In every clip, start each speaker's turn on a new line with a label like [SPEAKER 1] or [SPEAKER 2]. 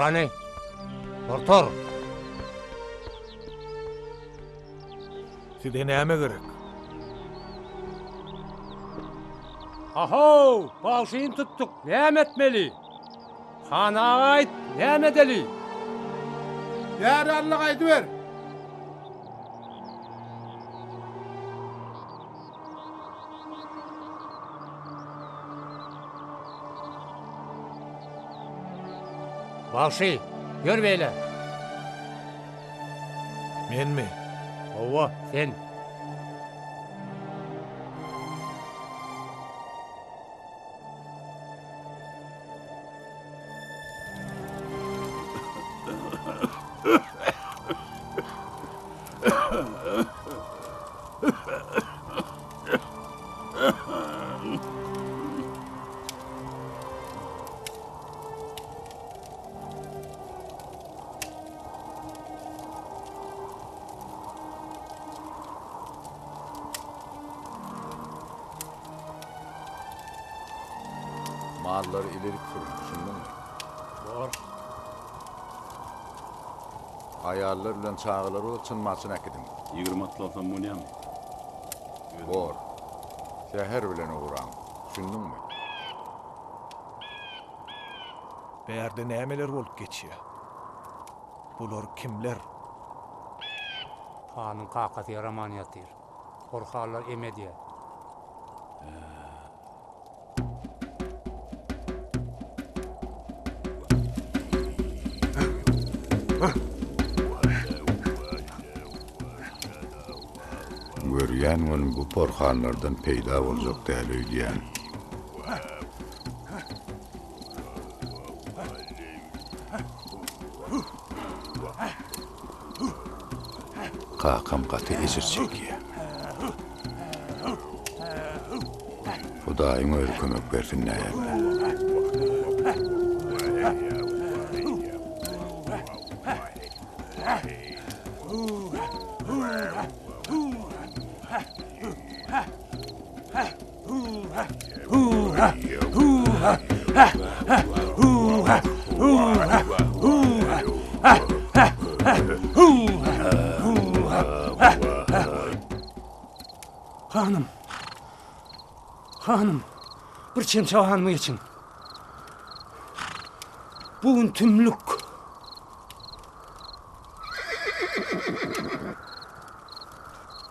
[SPEAKER 1] Tur hany. Tur, tur.
[SPEAKER 2] Size näme gerek?
[SPEAKER 1] Ahow, bagşyny tutduk, näme etmeli? Han aga aýt, näme edeli?
[SPEAKER 3] Bäri alla gaýdyber.
[SPEAKER 1] Bagşy, ýör beýle.
[SPEAKER 2] Menmi?
[SPEAKER 1] Hawa, sen.
[SPEAKER 4] Mallary ilerik sürüň, düşündiňmi?
[SPEAKER 1] Bor.
[SPEAKER 4] Aýallar bilen çagalary bolsa çyn-maçyn äkidiň.
[SPEAKER 5] 20 atly alsam bolýamy?
[SPEAKER 4] Bor. Säher bilen ugraň, düşündiňmi?
[SPEAKER 2] Bärde nämeler bolup geçýär? Bular kimler?
[SPEAKER 1] Hanyň kakasy ýaraman ýatyr. Porhanlar em edýär.
[SPEAKER 4] Görýän welin bu porhanlardan peýda boljak däl öýdýän. Kakam gaty ejir çekýär. Hudaýyň özi kömek bersin näýende.
[SPEAKER 1] Hanym! Hanym! Bir çemçe ganymy geçiň. Bu gün tümlük.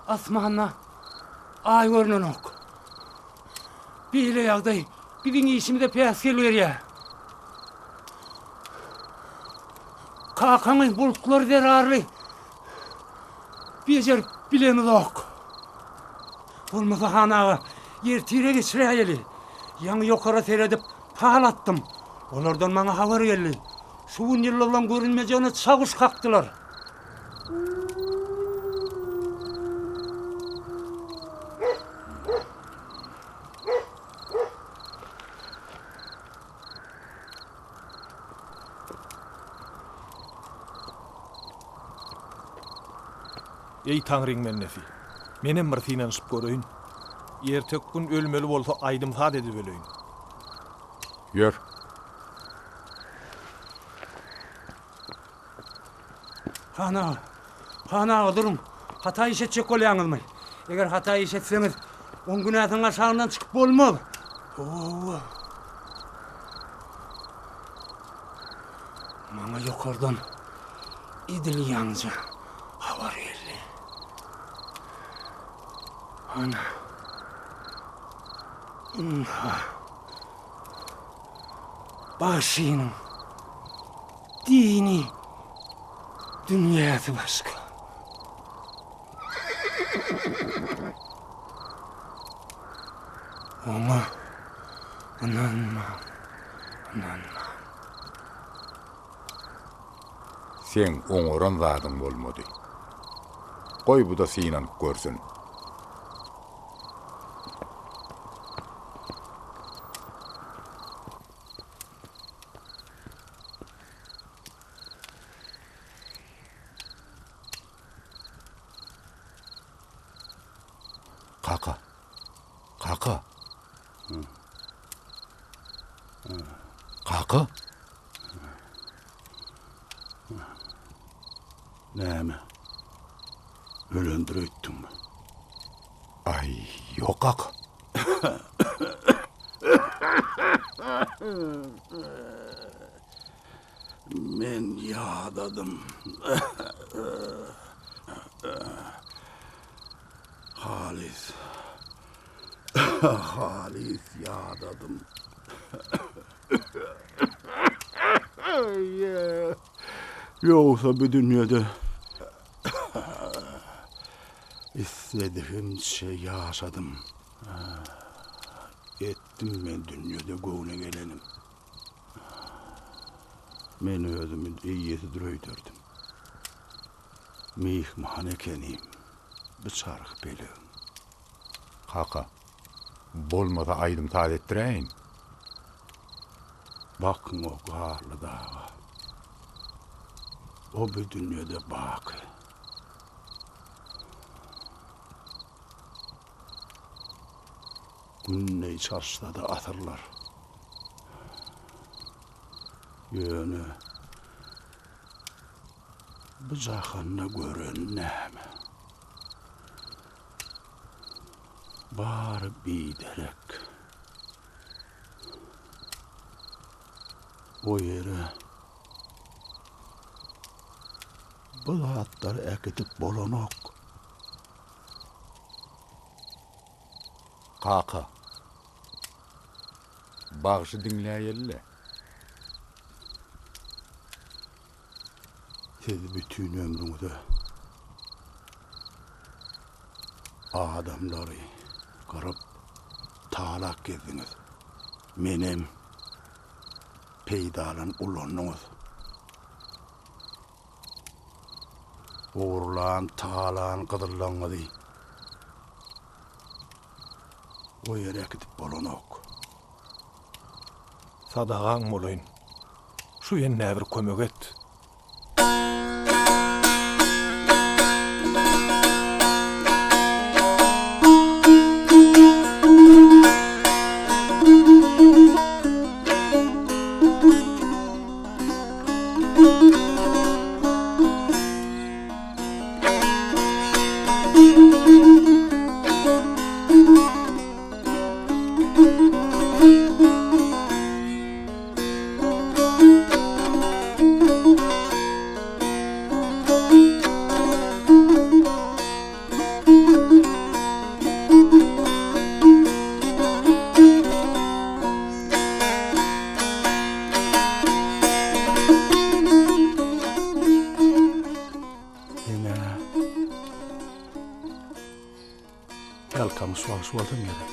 [SPEAKER 1] Asmanda Aý görnenok. Beýle ýagdaý biziň işimize päsgel berýär. Kakaňy bulutlar zerarly bejerip bilemizok. Bolmasa han aga, ertire geçiräýeli. Ýaňy ýokara seredip pal atdym. Olardan maňa habar geldi. Şu gün ýyldyzlaň görünmejegine çawuş kakdylar.
[SPEAKER 2] Eý Taňryň bendesi! Menem bir synanyşyp göreýin. Erteki gün ölmeli bolsa aýdym-saz edip öleýin.
[SPEAKER 4] Ýör.
[SPEAKER 1] Han aga, han aga duruň. Hata iş etjek bolýaňyzmy? Eger hata iş etseňiz, oň günäsiniň aşagyndan çykyp bolmaz. Hawa. Maňa ýokardan edil ýaňyja habar geldi. Ana. Ynha. Bagşynyň Dini dünýäsi başga. Oňa ynanmaň, ynanmaň.
[SPEAKER 4] Seň oňaran zadyň bolmady. Goý bu-da synanyp görsün. Kaka. Kaka. Kaka.
[SPEAKER 3] Näme? Ölendir öýtdüňmi?
[SPEAKER 4] Aý, ýok kaka.
[SPEAKER 3] Men ýadadym. Halys. Halys ýadadym. Ýogsa bu dünýede isledigimçe ýaşadym. Etdim men dünýede göwne gelenim. Men özümi eýesidir öýderdim. Myhman ekenim bu çarhy-pelegiň.
[SPEAKER 4] Kaka, bolmasa aýdym-saz etdiräýin.
[SPEAKER 3] Bakyň o garly daga. O bu dünýede baky. Gün deý çalyşsa-da asyrlar. Ýöne bu jahanda gören näme? Bary biderek. O ýere bu zatlary äkidip bolanok.
[SPEAKER 4] Kaka, bagşy diňläýeli-le.
[SPEAKER 3] Siz bütin ömrüňize adamlary gyryp, talap gezdiňiz. Menem peýdalanyp ulandyňyz. Ogurlan, talan gyzyllaňyzy o ýere äkidip bolanok.
[SPEAKER 2] Sadagaň bolaýyn. Şu ýennä bir kömek et.
[SPEAKER 3] Ine, Ýalkamyş bagşy bolsam gerek.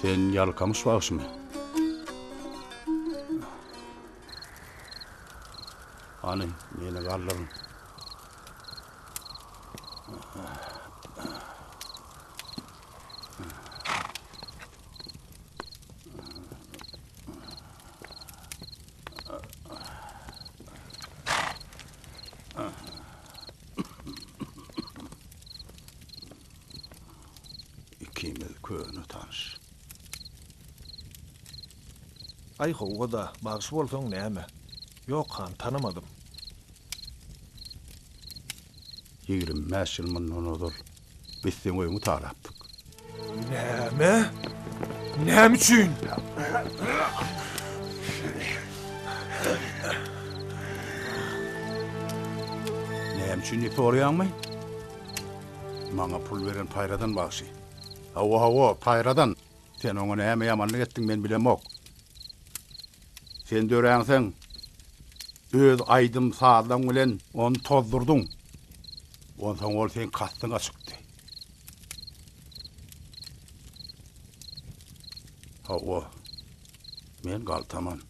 [SPEAKER 3] Sen Ýalkamyş bagşymy? Hany, meni galdyryň. Ikimiz köne tanyş.
[SPEAKER 2] Aý howwa-da, bagşy bolsaň näme? Ýok han, tanamadym.
[SPEAKER 3] 25 ýyl mundan ozal biz seň öýüňi talapdyk.
[SPEAKER 2] Näme? Näme üçin?
[SPEAKER 3] Näme üçin diýip soraýaňmy? Maňa pul beren Paýradan bagşy. Hawa, hawa, Paýradan. Sen oňa näme ýamanlyk etdiň, men bilemok. Sen döräňseň, öz aýdym-sazlaň bilen ony tozdurdyň. Onsoň ol seň kastyňa çykdy. Hawa, men galtaman.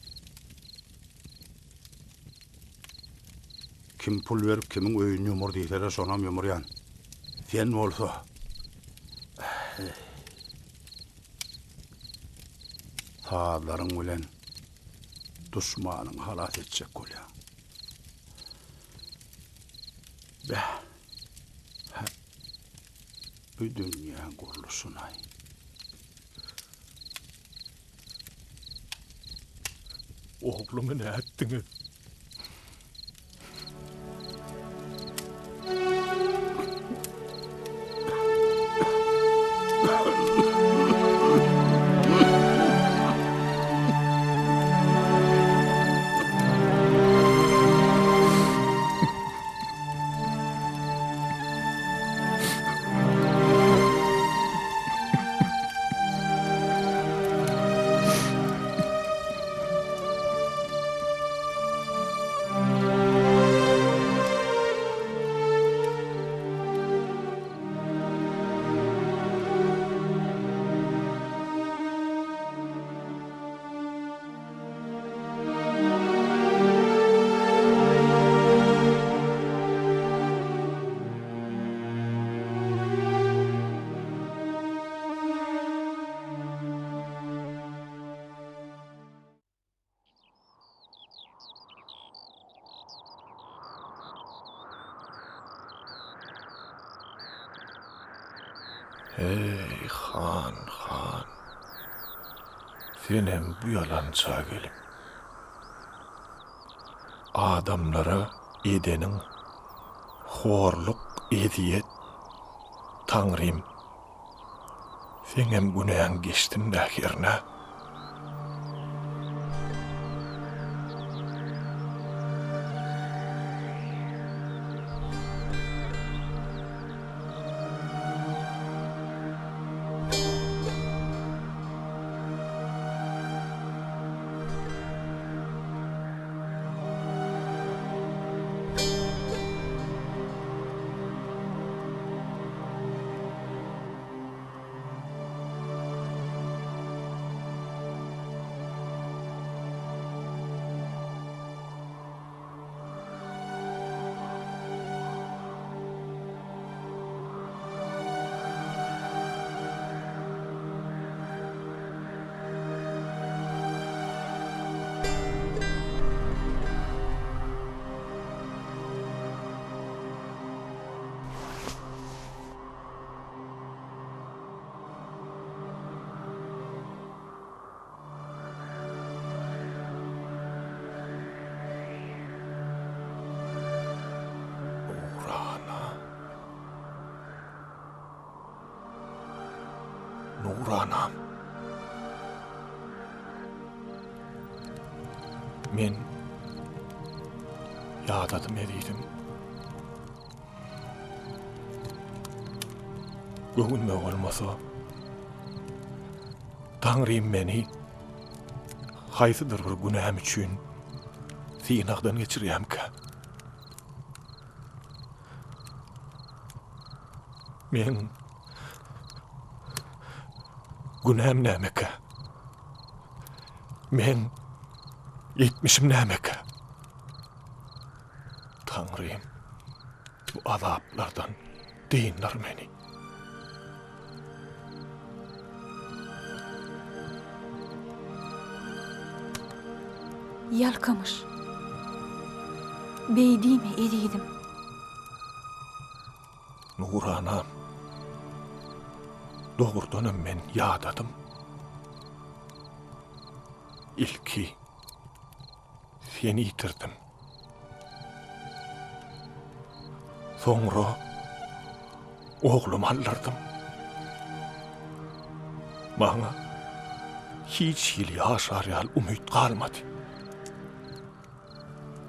[SPEAKER 3] Kim pul berip kimiň öýüni ýumur diýseler şonam ýumurýan. Sen bolsa sazlaryň bilen duşmanyňy halas etjek bolýaň. Bäh. Hä. Bu dünýäň gurluşynaý.
[SPEAKER 2] Oglumy nätdiňiz? Eý, han, han! Senem bu ýalança gelip, adamlara edeniň horluk, ezýet, Taňrym, seňem günäň geçsin-dä hernä. Nurana. Nuranam. Men ýadadym ezizim. Göwnüme bolmasa, Taňrym meni haýsydyr bir günäm üçin synagdan geçirýärmikä? Meň günäm nämekä? Meň etmişim nämekä? Taňrym, bu azaplardan dyndyr meni.
[SPEAKER 5] Ýalkamyş. Beý diýme, ezizim.
[SPEAKER 2] Nuranam, dogrudanam men ýadadym. Ilki seni ýitirdim. Soňra oglumy aldyrdym. Maňa hiç hili ýaşar ýaly umyt galmady.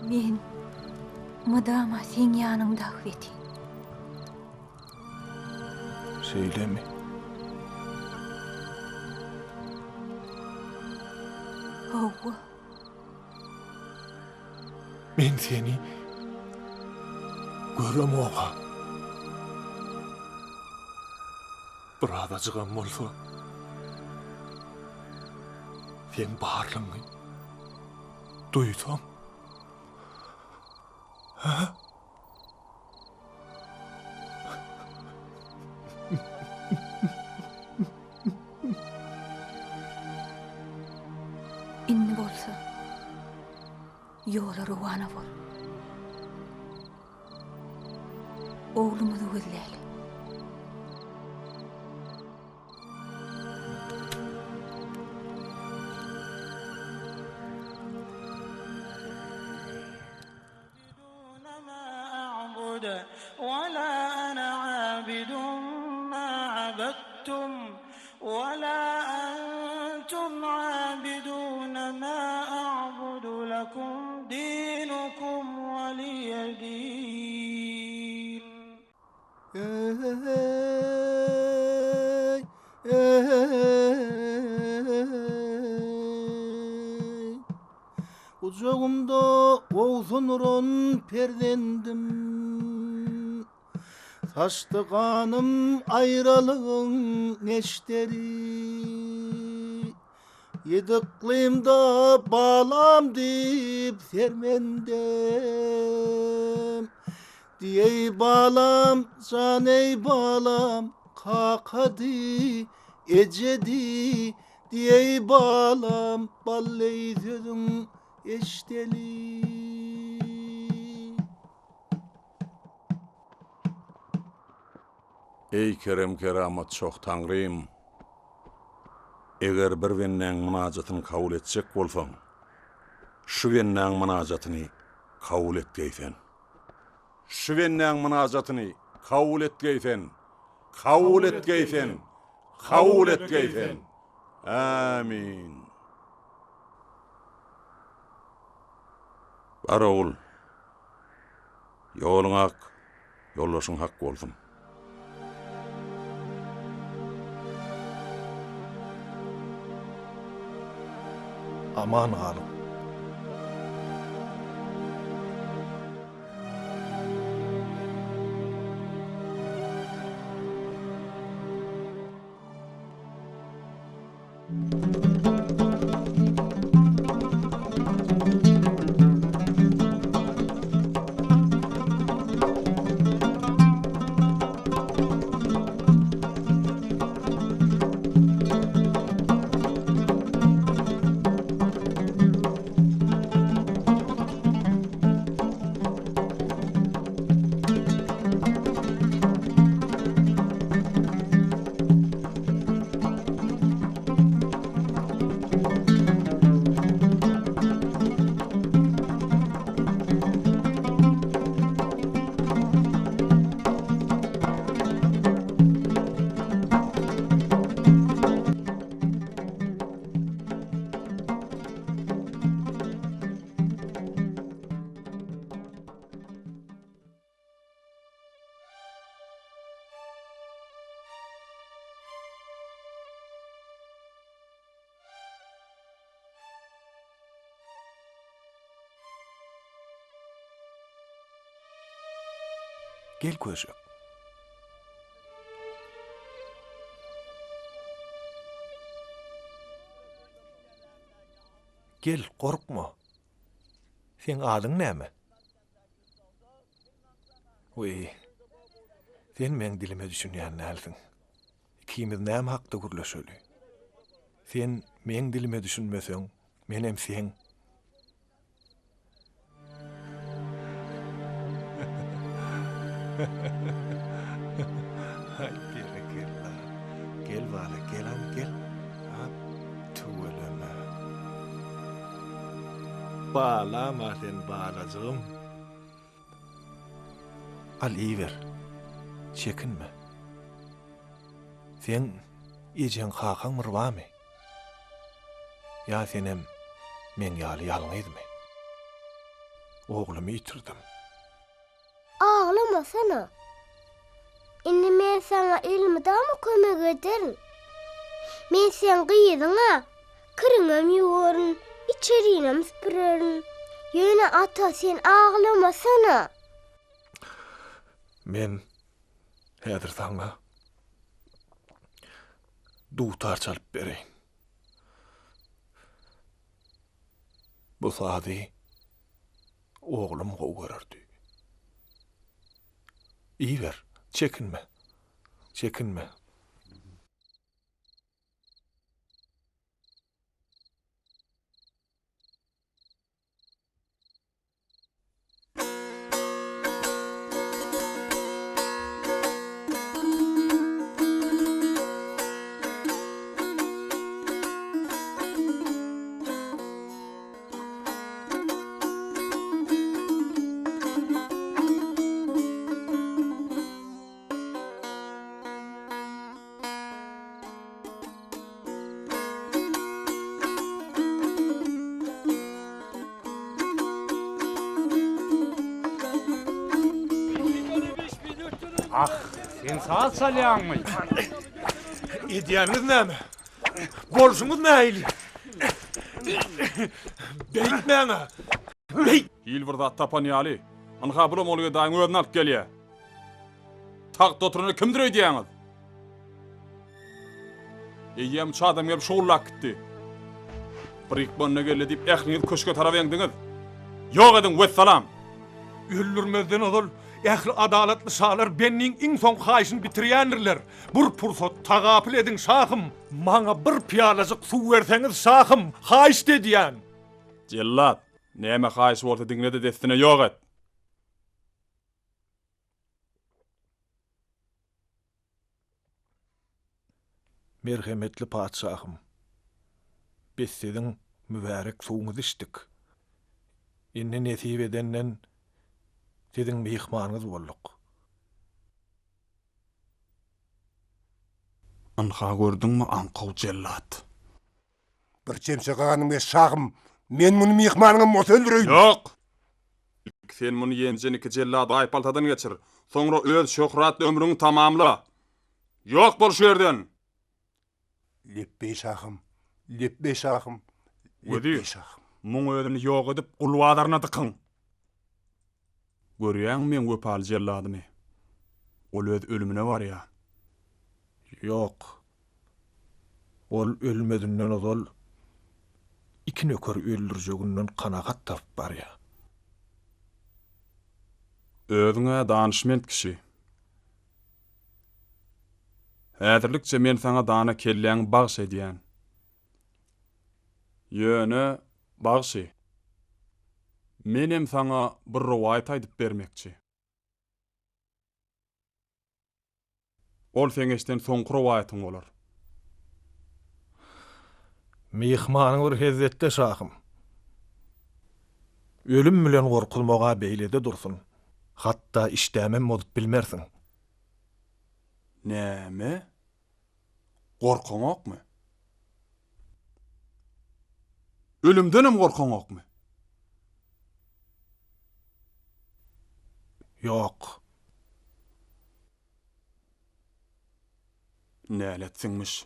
[SPEAKER 5] Men mydama seň ýanyňda ahbetin.
[SPEAKER 2] Şeýlemi?
[SPEAKER 5] Hawa.
[SPEAKER 2] Men seni göremog-a. Birazajygam bolsa, seň barlygyňy duýsam. Hä?
[SPEAKER 5] Indi bolsa ýola rowana bol. Oglumyzy gözläli.
[SPEAKER 6] أعبد ولا أنا عابد ما عبدتم ولا أنتم عابدون ما أعبد لكم دينكم ولي دين.
[SPEAKER 7] Eý, eý. Gujagymda owsun uran perzendim. Saçdy ganym aýralygyň neşderi. Ýedi yklymda balam diýip sermendem. Diýeý balam, jan eý balam, kaka diý, eje diý, diýeý balam, bally sözüň eşdeli.
[SPEAKER 3] Eý kerem-keramat çoh Taňrym! Eger bir bendäň mynajatyny kabul etjek bolsaň, şu bendäň mynajatyny kabul etgeý sen. Şu bendäň mynajatyny kabul etgeý sen! Kabul etgeý sen! Kabul etgeý sen! Ämin! Bar ogul, ýoluň ak, ýoldaşyň hak bolsun.
[SPEAKER 2] Aman galyň. Gel köşek. Gel, gorkma. Seň adyň näme? Weý, sen meň dilime düşünýän dälsiň. Ikimiz näme hakda gürleşeli? Sen meň dilime düşünmeseň, menem seň. Aý, berekella. Gel bala, gel hany, gel. Hap, tüweleme. Balam-a sen, balajygym. Al iýiber. Çekinme. Seň ejeň kakaň bir barmy? Ýa senem meň ýaly ýalňyzmy? Oglumy ýitirdim.
[SPEAKER 8] Aglamasana. Indi men saňa elmydama kömek ederin. Men seň gyzyň-a. Kiriňem ýuwaryn, içerinem süpürerin. Ýöne ata, sen aglamasana.
[SPEAKER 2] Men häzir saňa dutar çalyp bereýin. Bu sazy oglum gowy görerdi. Iýiber, çekinme, çekinme.
[SPEAKER 1] Ah, sen saz çalýaňmy?
[SPEAKER 2] Edýäniňiz näme? Bolşuňyz nähili? Beýtmäň-ä! Beýt!
[SPEAKER 9] Hil bir zat tapan ýaly. Ynha bulam ol gedaýyň özüni alyp gelýä. Tagtda oturany kimdir öýdýäňiz? Eýýäm üç adam gelip şugullap gitdi. Bir ykmanda geldi diýip ähliňiz köşge tarap eňdiňiz. Ýok ediň, wessalam!
[SPEAKER 2] Öldürmezden ozal ähli adalatly şalar bendiň iň soňky haýyşyny bitirýändirler. Bir pursat tagapyl ediň, şahym! Maňa bir pyýalajyk suw berseňiz, şahym, haýyşt edýän!
[SPEAKER 9] Jellat, näme haýyş bolsa diňle-de dessine ýok et!
[SPEAKER 2] Merhemetli patyşahym, biz siziň mübärek suwuňyzy içdik. Indi nesip edenden siziň myhmanyňyz bolduk.
[SPEAKER 9] Ynha gördüňmi aňkaw jellat.
[SPEAKER 10] Bir çemçe ganyň ber şahym, men muny myhmanyňam bolsa öldüreýin.
[SPEAKER 9] Ýok! Ilki sen muny ýenjen iki jellady aýpaltadan geçir. Soňra öz şöhratly ömrüňi tamamla. Ýok bol şu ýerden!
[SPEAKER 10] Lepbeý şahym, lepbeý şahym, lepbeý
[SPEAKER 9] Wezir,
[SPEAKER 10] şahym.
[SPEAKER 9] muň özüni ýok edip gul bazaryna dykyň. Görýäňmi meň wepaly jelladymy? Ol öz ölümine barýar.
[SPEAKER 2] Ýok. Ol ölmezinden ozal iki nökeri öldürjeginden kanagat tapyp barýar.
[SPEAKER 9] Özüň-ä danyşment kişi. Häzirlikçe men saňa dana kelläňi bagş edýän. Ýöne, bagşy, menem saňa bir rowaýat aýdyp bermekçi. Ol seň eşden soňky rowaýatyň bolar.
[SPEAKER 2] Myhmanyň bir hezzetde, şahym. Ölüm bilen gorkuzmag-a beýlede dursun, hatda işdämem bozup bilmersiň.
[SPEAKER 9] Näme? Gorkaňokmy? Ölümdenem gorkaňokmy?
[SPEAKER 2] Ýok.
[SPEAKER 9] Nälet siňmiş.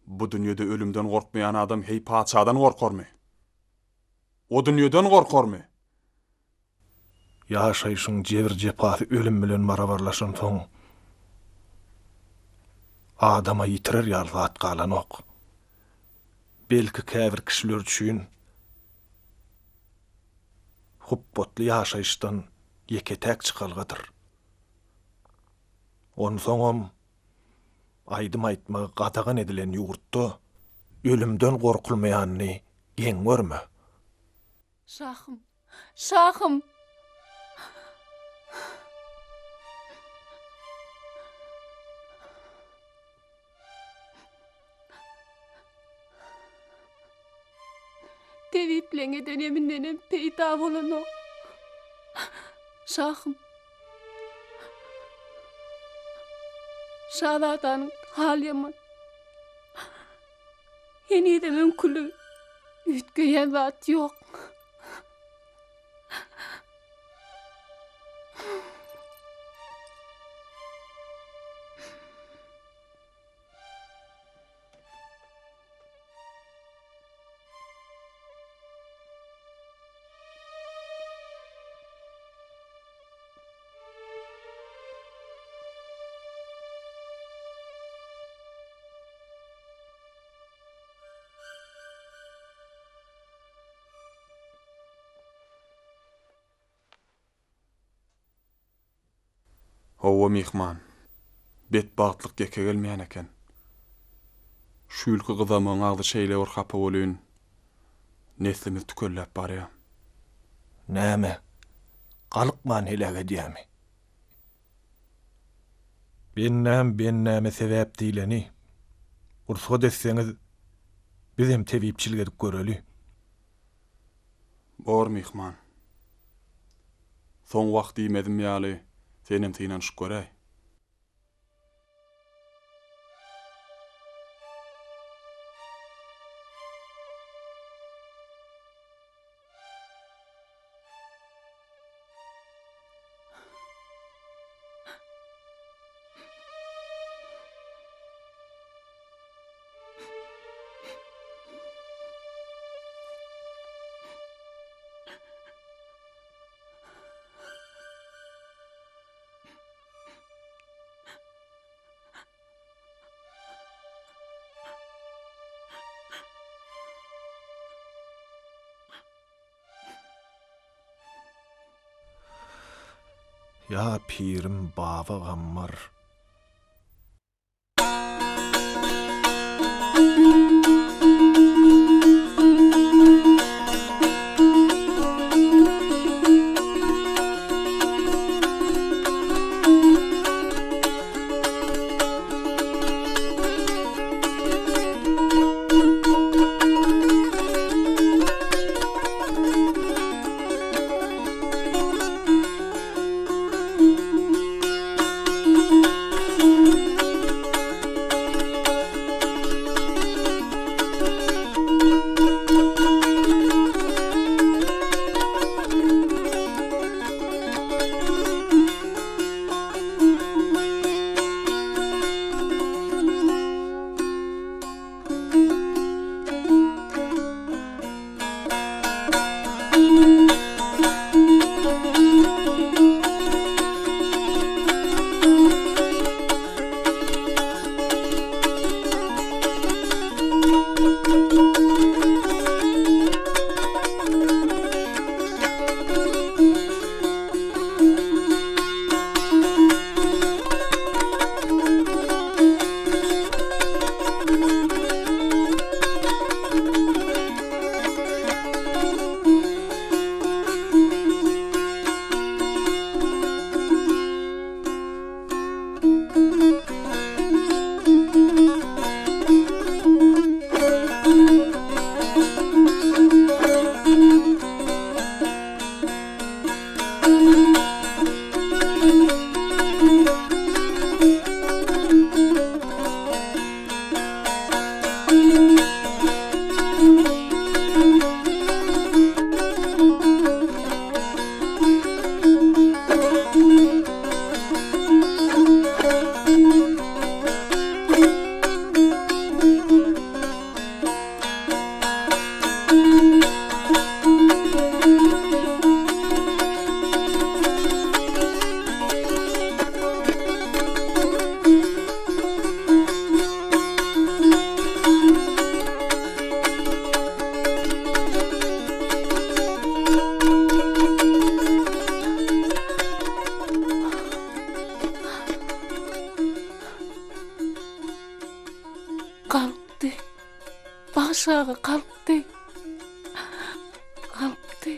[SPEAKER 9] Bu dünýede ölümden gorkmaýan adam heý patyşadan gorkarmy? O dünýeden gorkarmy?
[SPEAKER 2] Ýaşaýşyň jebir-jepasy ölüm bilen barabarlaşansoň, adama ýitirer ýaly zat galanok. Belki käbir kişiler üçin hupbatly ýaşaýyşdan ýeke-täk çykalgadyr. Onsoňam aýdym aýtmagy gadagan edilen ýurtda ölümden gorkulmaýanyny geň görme.
[SPEAKER 5] Şahym, şahym! Tebipleň eden emindenem peýda bolanok. Şahym! Şazadanyň haly ýaman. Henizem öňküligi üýtgeýän zat ýok.
[SPEAKER 9] Hawa, myhman. Betbagtlyk ýeke gelmeýän eken. Şu ýylky gyzamygyň agzy şeýle bir hapa welin, neslimiz tükelläp barýar.
[SPEAKER 2] Näme, galykman heläk edýämi? Bendäm bendäme sebäp diýleni. Rugsat etseňiz, bizem tebipçilik edip göreli.
[SPEAKER 9] Bor, myhman. Soň wah diýmezim ýaly, senem synanyşyp göräý.
[SPEAKER 7] Ýa pirim Baba Gammar.
[SPEAKER 5] Galkdy. Bagş aga galkdy. Galkdy.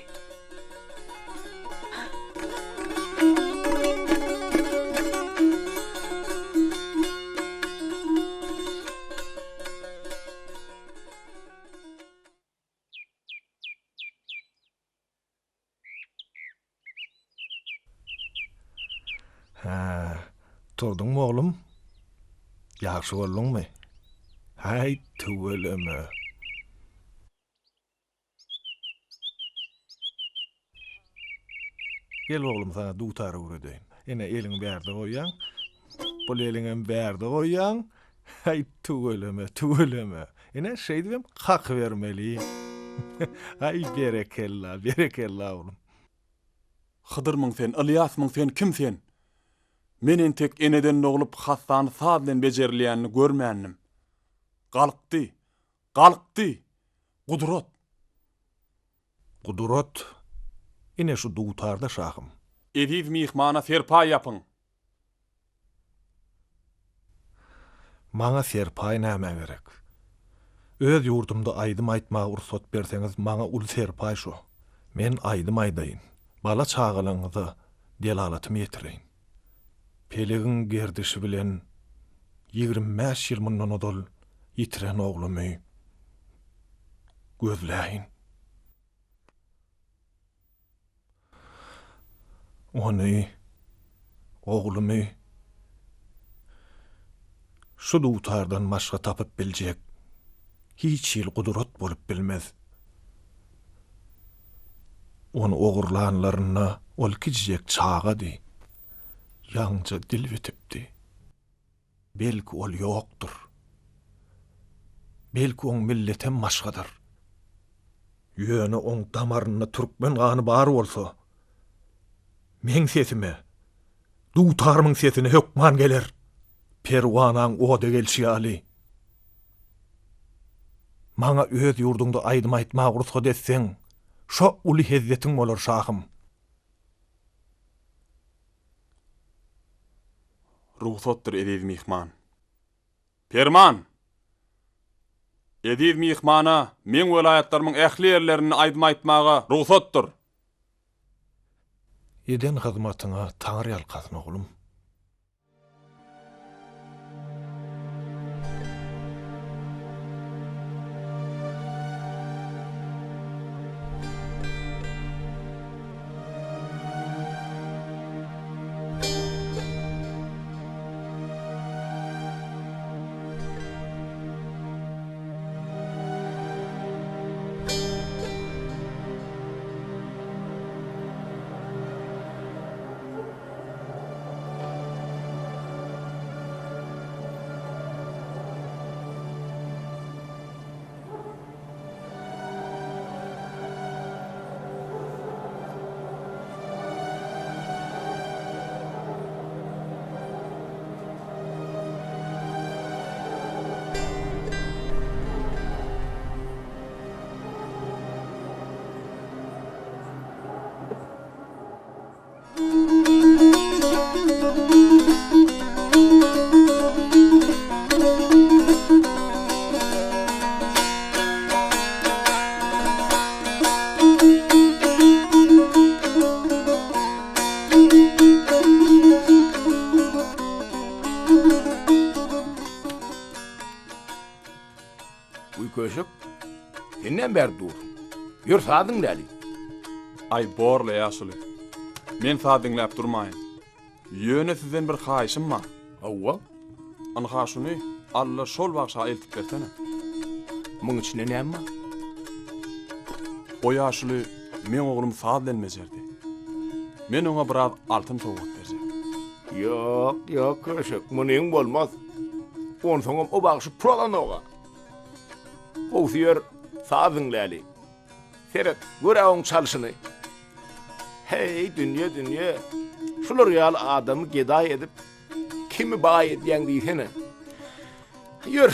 [SPEAKER 7] Hä, turduňmy oglum? Ýagşy bolduňmy? Häý, tüweleme. Gel oglum saňa dutar öwredeýin. Ine eliňi bärde goýýaň. Bul eliňem bärde goýýaň. Häý tüweleme, tüweleme. Ine şeýdibem kakybermeli. Aý berekella, berekella oglum.
[SPEAKER 9] Hydyrmyň sen, Ylýasmyň sen, kim sen? Men entek eneden doglup hassany saz bilen bejerilýänini görmändim. Galkdy! Galkdy! Gudrat!
[SPEAKER 7] Gudrat, ine şu dutarda şahym.
[SPEAKER 9] Eziz myhmana serpaý ýapyň!
[SPEAKER 7] Maňa serpaý nämä gerek? Öz ýurdumda aýdym aýtmaga rugsat berseňiz, maňa uly serpaý şo. Men aýdym aýdaýyn, bala-çagalaryňyza delalatymy ýetireýin. Pelegiň gerdişi bilen 25 ýyl mundan ozal ýitiren oglumy gözläýin. Ony, oglumy şu dutardan başga tapyp biljek hiç hili gudrat bolup bilmez. Ony ogurlanlarynda ol kiçijek çagady, ýaňja dil bitipdi. Belki ol ýokdur. Belki oň milletem başgadyr. Ýöne oň damarynda türkmen gany bar bolsa, meň sesime, dutarymyň sesine hökman geler. Perwanaň oda gelşi ýaly. Maňa öz ýurduňda aýdym aýtmaga rugsat etseň, şo uly hezzetiň bolar, şahym.
[SPEAKER 9] Rugsatdyr, eziz myhman. Perman! Eziz myhmana meň welaýatlarymyň ähli ýerlerinde aýdym aýtmaga rugsatdyr!
[SPEAKER 7] Eden hyzmatyňa Taňry ýalkasyn, oglum.
[SPEAKER 11] Uý köşek, sen näme bärde dursuň? Ýör saz diňläli.
[SPEAKER 9] Aý borla ýaşuly. Men saz diňläp durmaýyn. Ýöne sizden bir haýyşym bar.
[SPEAKER 11] Hawa.
[SPEAKER 9] Ynha şuny Alla şol bagşa eltip bersene.
[SPEAKER 11] Muň içinde näme bar?
[SPEAKER 9] O ýaşuly meň oglum saz bilen bejerdi. Men oňa biraz altyn sowgat berjek.
[SPEAKER 11] Ýok, ýok köşek, munyň bolmaz. Onsoňam o bagşy pul alanok-a. Gowusy ýör, saz diňläli. Seret, gör-ä oň çalşyny. Heý, dünýe, dünýe. Şular ýaly adamy gedaý edip, kimi baý edýäň diýsene. Ýör.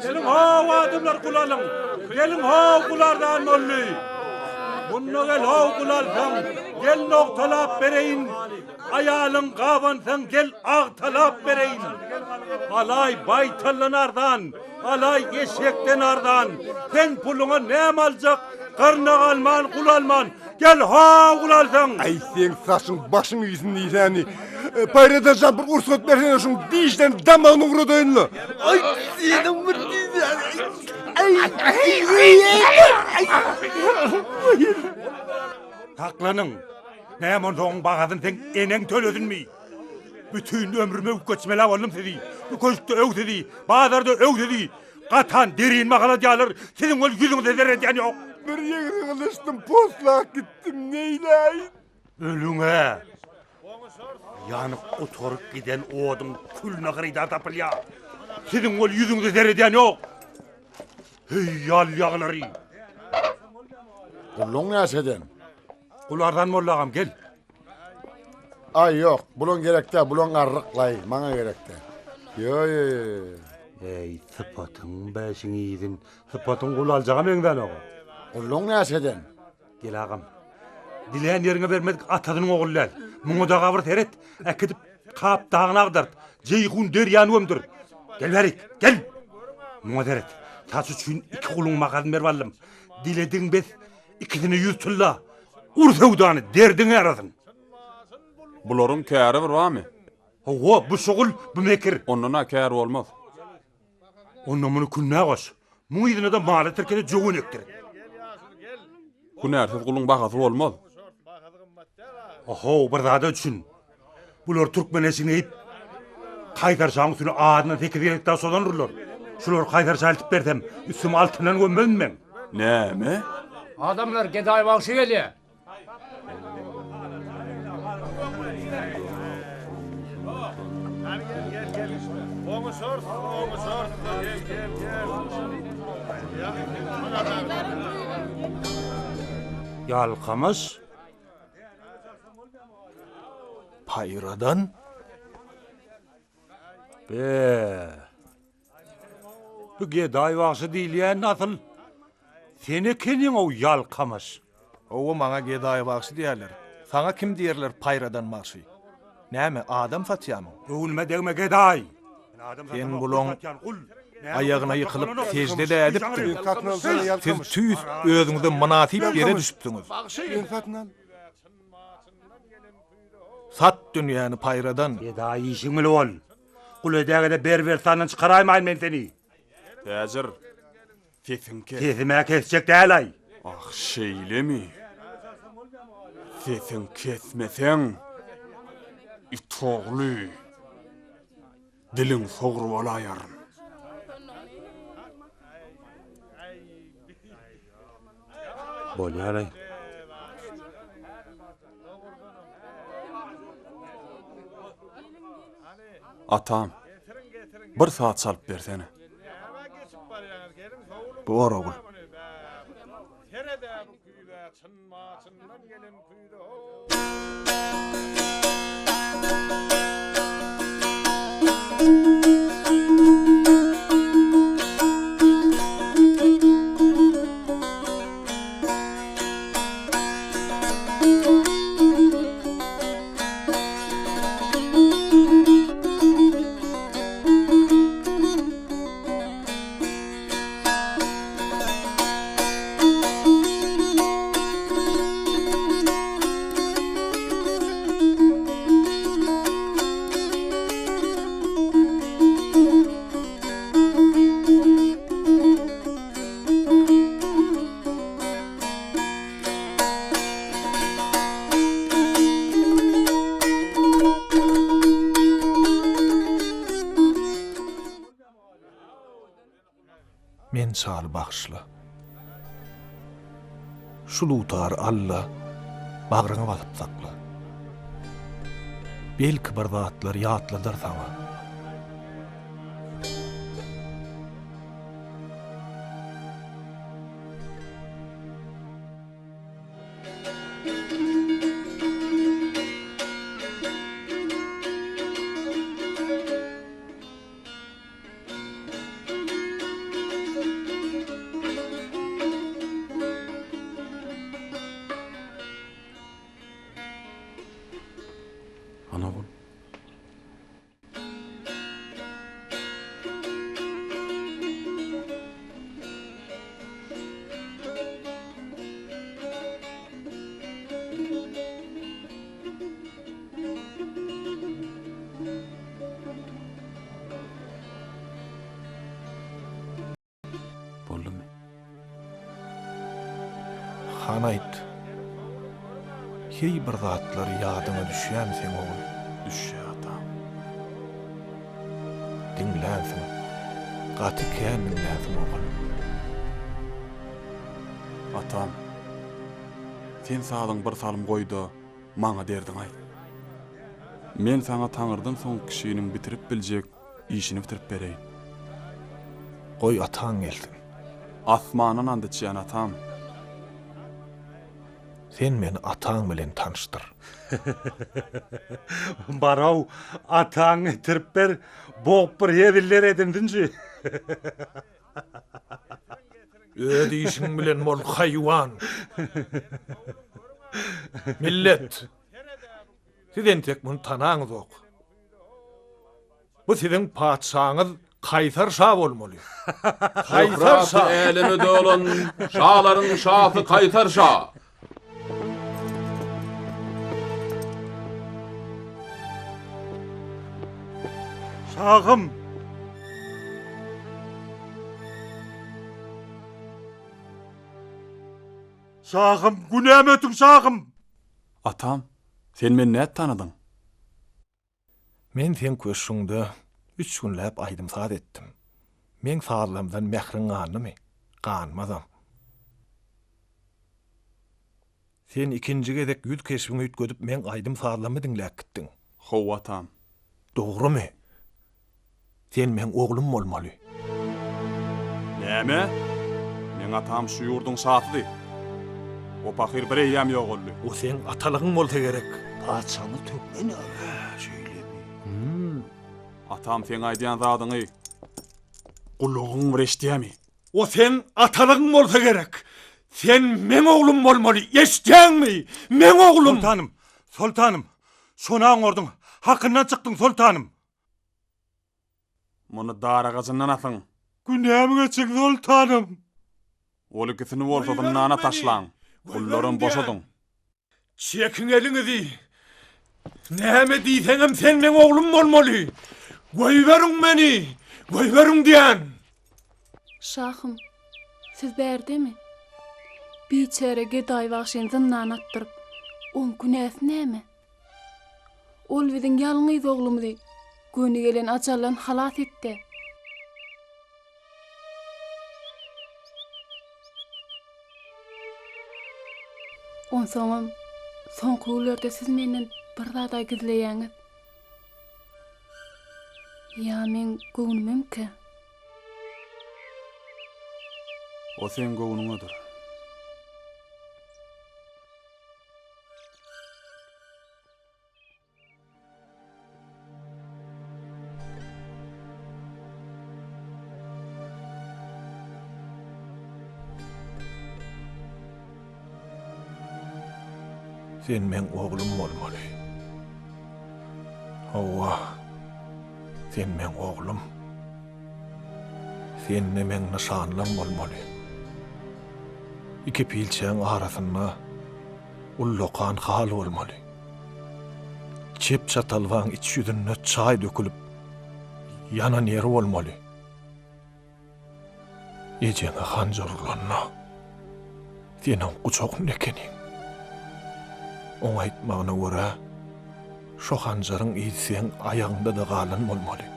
[SPEAKER 2] Geliň how adamlar gulalyň. Geliň how gulardan boldy. Munda gel how gulalsaň, gel nogtalap bereýin. Aýalyň gabansaň gel agtalap bereýin. Alaý baýtaldan arzan, alaý eşekden arzan. Sen puluňa näme aljak? Gyrnak alman, gul alman. Gel how gulalsaň.
[SPEAKER 10] Aý seň saçyň başyň iýsin diýsäni. Paýradan jan bir ursat bersene şuň dişden damagyny guradaýynla. Aý seniň bir Aý aý aý.
[SPEAKER 2] Saklanyň. Näme onsoň bagasyny seň eneň tölesinmi? Bütin ömrüme üwkeçmela boldum sizi. Bu köşkde öw sizi, bazarda öw sizi. Gatan derin mahaladýarlar, siziň ol ýüzüňize seredýän ýok.
[SPEAKER 10] Bir ýegre gylyşdym, poslap gitdim, neýläýin?
[SPEAKER 2] Ölüň-ä! Ýanyp gutaryp giden oduň külüne hyrydar tapylýar. Siziň ol ýüzüňize seredýän ýok. Heý, ýal ýaglary!
[SPEAKER 12] Gulluň näçeden?
[SPEAKER 2] Gul arzan boldy agam, gel.
[SPEAKER 12] Aý ýok, bulaň gerek däl, bulaň arryklaý, maňa gerek däl. Ýo ýo ýo ýo.
[SPEAKER 1] Eý, sypatyň bäşiň iýsin. Sypatyň gul aljaga meňzänok-a.
[SPEAKER 12] Gulluň näçeden?
[SPEAKER 1] Gel agam. Dilän ýeriňe bermedik atasynyň ogly däl. Muňa daga bir seret, äkidip Kap dagyny agdart, Jeýhun derýany gömdür. Gel bärik, gel! Muňa seret, saç üçin iki guluň makasyny berip aldym. Diledigiň bes, ikisine ýüz tylla. Ur söwdany, derdiňi ýarasyn.
[SPEAKER 9] Bularyň käri bir barmy?
[SPEAKER 1] Hawa, bu şugul, bu mekir.
[SPEAKER 9] Ondan-a kär bolmaz.
[SPEAKER 1] Onda muny kündä goş. Muň yzyna-da mala tirkede jöwen ekdir.
[SPEAKER 9] Hünärsiz guluň bahasy bolmaz.
[SPEAKER 1] Ohow, bir zada düşün. Bular türkmen eşigini geýip, Kaýsar şaň üstüne azyndan sekiz gezek daş sozandyrlar. Şulary Kaýsar şa eltip bersem, üstümi altyndan gömmezmi meň?
[SPEAKER 9] Näme?
[SPEAKER 13] Adamlar, gedaý bagşy gelýär.
[SPEAKER 1] Ýalkamyş.
[SPEAKER 7] Paýradan.
[SPEAKER 1] Be. Bu gedaý bagşy diýilýän asyl sen ekeniň-ow ýalkamaş.
[SPEAKER 7] Hawa maňa gedaý bagşy diýerler. Saňa kim diýerler paýradan bagşy. Näme adam satýamyň?
[SPEAKER 1] Göwnüme degme gedaý.
[SPEAKER 7] Sen bulaň aýagyna ýykylyp sežde-de edipdiň. Siz tüýs özüňize mynasyp ýere düşüpsiňiz. Sat dünýäni paýradan.
[SPEAKER 1] Gedaý işiň bile bol. Gul edägede berbersandan çykaraýmaýyn men seni.
[SPEAKER 9] Täjir, sesiňi kes.
[SPEAKER 1] Sesim-ä kesjek däl-aý.
[SPEAKER 9] Ah, şeýlemi? Sesiňi kesmeseň, it ogly, diliňi sogrup alaýaryn.
[SPEAKER 1] Bolýar-aý.
[SPEAKER 9] Atam, bir saz çalyp bersene.
[SPEAKER 7] Bor ogul. Men çaly bagyşla. Şu dutary al-da, bagryňa basyp sakla. Belki bir zatlar ýatladar saňa.
[SPEAKER 9] Ana ogul. Boldumy?
[SPEAKER 7] Han aýt. Heý bir zatlar ýadyňa düşýämi seň ogul?
[SPEAKER 9] Düşýä atam.
[SPEAKER 7] Diňlänsiň. Gaty kän diňlänsiň ogul.
[SPEAKER 9] Atam. Sen sazyň bir salym goýda maňa derdiňi aýt. Men saňa Taňrydan soň kişiniň bitirip biljek işini bitirip bereýin.
[SPEAKER 7] Goý ataň gelsin.
[SPEAKER 9] Asmandan ant içýän atam.
[SPEAKER 7] Sen meni ataň bilen tanyşdyr.
[SPEAKER 1] Barow, ataňy getirip ber, bogup bir heziller edinsinçi.
[SPEAKER 7] Öz işiň bilen bol, haýwan! Millet! Siz entek muny tanaňyzok. Bu siziň patyşaňyz Kaýsar şa bolmaly. Kaýsar şa!
[SPEAKER 14] Şöhraty äleme dolan şalaryň şasy Kaýsar şa!
[SPEAKER 1] Şahym! Şahym, günämi ötüň, şahym!
[SPEAKER 9] Atam, sen meni nädip tanadyň?
[SPEAKER 7] Men seň köşgüňde üç günläp aýdym-saz etdim. Meň sazlarymdan mähriň gandymy? Ganmazam. Sen ikinji gezek ýüz keşbiňi üýtgedip meň aýdym-sazlarymy diňläp gitdiň.
[SPEAKER 9] Hawa, atam.
[SPEAKER 7] Dogrumy? Sen meň oglum bolmaly.
[SPEAKER 9] Näme? Meň atam şu ýurduň şasydy. O pahyr bir eýýäm ýogaldy.
[SPEAKER 7] O seň atalygyň bolsa gerek.
[SPEAKER 1] Patyşamyz türkmen ýaly. Hä, şeýlemi? Hum.
[SPEAKER 9] Atam seň aýdýan zadyňy gulagyň bir eşidýämi?
[SPEAKER 2] O seň atalygyň bolsa gerek. Sen meň oglum bolmaly, eşidýäňmi? Meň oglum!
[SPEAKER 10] Soltanym, soltanym, şony aňorduň, hakyndan çykdyň, soltanym.
[SPEAKER 9] Muny dar agajyndan asyň.
[SPEAKER 10] Günämi geçiň, soltanym.
[SPEAKER 9] Ol ikisini bolsa zyndana taşlaň, gullaram boşadyň.
[SPEAKER 2] Çekiň eliňizi! Näme diýseňem sen meň oglum bolmaly! Goýberiň meni! Goýberiň diýän!
[SPEAKER 5] Şahym, siz bärdemi? Biçäre gedaý bagşyny zyndana atdyryp, oň günäsi näme? Ol biziň ýalňyz oglumyzy göni gelen ajaldan halas etdi. Onsoňam, soňky günlerde siz menden bir zad-a gizleýäňiz. Ýa meň göwnümemkä?
[SPEAKER 9] O seň göwnüňedir.
[SPEAKER 7] Sen meň oglum bolmaly. Hawa, sen meň oglum. Sende meň nyşanlam bolmaly. Iki pilçäň arasynda ullakan hal bolmaly. Çep çatalbaň iç ýüzünde çaý dökülip, ýanan ýeri bolmaly. Ejeňe hanjar urlanda, sen oň gujagynda ekeniň. Oň aýtmagyna görä, şo hanjaryň yzy seň aýagyňda-da galan bolmaly.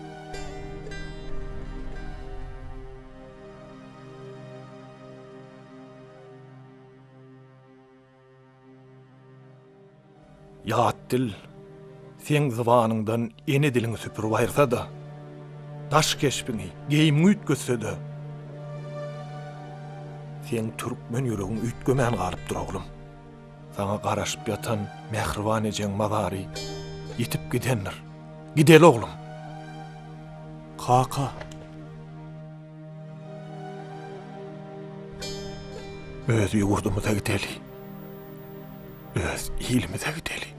[SPEAKER 7] Ýat dil seň zybanyňdan ene diliňi süpürip aýyrsa-da, daş keşbiňi, geýimiňi üýtgetse-de, seň türkmen ýüregiň üýtgemän galypdyr, oglum. Saňa garaşyp ýatan mähriban ejeň mazary ýitip gidendir. Gideli, oglum.
[SPEAKER 9] Kaka.
[SPEAKER 7] Öz ýurdumyza gideli. Öz ilimize gideli.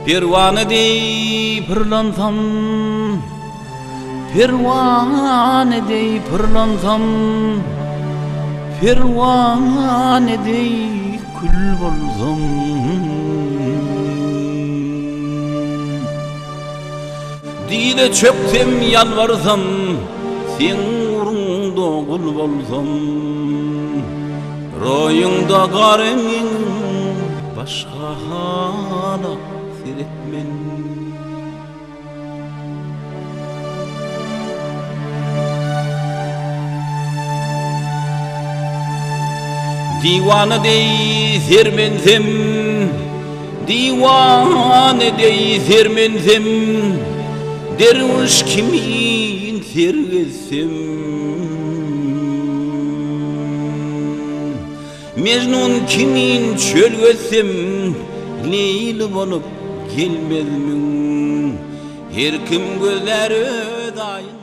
[SPEAKER 14] Perwana deý pyrlansam, Perwana deý pyrlansam, Perwana deý kül bolsam. Dize çöksem ýalbarsam, Seň ugruňda gul bolsam. Roýuňda gar eňňin, Başga hala seretmen. Diwana deý sermensem, Diwana deý sermensem, Derwüş kimin ser gezsem. Mejnun kimin çöl gezsem, Leýli bolup gelmezmiň? Her kim gözlär öz aýyn.